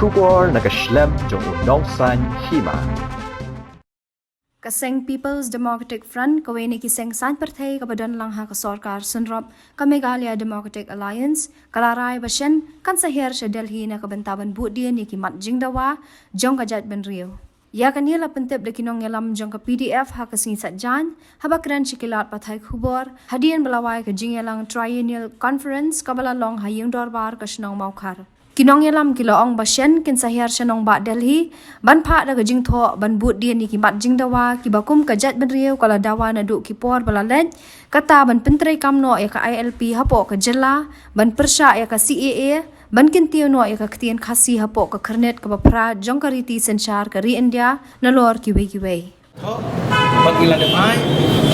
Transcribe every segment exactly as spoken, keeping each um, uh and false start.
Khubor na ka shlem jong u nongsan hima. Ka seng People's Democratic Front, kawei na ki seng saiñ pyrthei kaba don lang ha ka sorkar synrop, ka Meghalaya Democratic Alliance, ka la rai ba shen kan sa hiar sha Delhi na ka bynta ban buh dien ïa ki mat jingdawa jong ka jaitbynriew. Ïa kane la pyntip da ki nongïalam jong ka P D F ha ka sngi Saitjaiñ, haba kren sha ki lad pathai khubor hadien ba la wai ka jingïalang Triennial Conference kaba la long ha ïing dorbar ka shnong Mawkhar. Ki nongïalam ki la ong ba shen kin sa hiar sha nongbah Delhi ban phah da ka jingthoh ban buh dien ïa ki mat jingdawa kiba kum ka jaitbynriew ka la dawa naduh ki por ba la leit, kata ban pyntreikam noh ïa ka I L P hapoh ka jylla, ban pyrshah ïa ka C A A, ban kyntiew noh ïa ka ktien Khasi hapoh ka khyrnit kaba phra jong ka riti synshar ka ri India nalor kiwei kiwei. Bad ngi la dep ai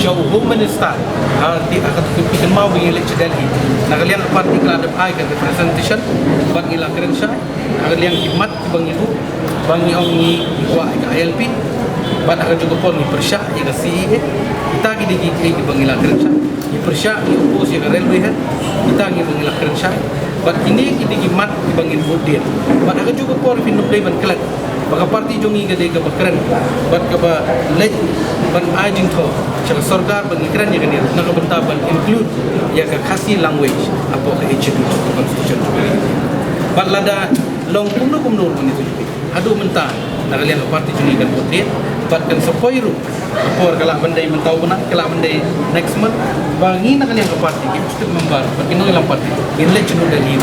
sha u Home Minister, ha, ti, ha, ka, ka, ka, kynmaw ba ngi leit sha Delhi. Na ka liang ka party ka la dep ai ka representation, bad ngi la kren shai. Na ka liang ki mat kiba ngi buh, ba ngi ong ngi kwah ïa ka I L P, bad ha kajuh ka por ngi pyrshah ïa ka C A A. Kita ki dei ki, ki, kiba ngi la kren shai. Ngi pyrshah, ngi oppose ïa ka railway head. Kita ngi ba ngi la kren shai. Bad kine ki dei ki mat kiba ngi buh dien. Bad ha kajuh ka por phin ym dei ban klet ba ka party jong ngi ka dei kaba kren bad kaba leit ban ai jingthoh sha ka sorkar ba ngi kren ïa kane na ka bynta ban include ïa ka Khasi language hapoh ka Scheduled Constitution. Bad lada long kumno kumno ruh ngi tu, haduh mynta na ka liang ka party jong ngi kan buh dien bad kan sa poi ruh ka por, ka lah ban dei mynta u bnai, ka lah ban dei next month, ba ngi na ka liang ka party ki executive member bad ki nongïalam party ngin leit sha Delhi.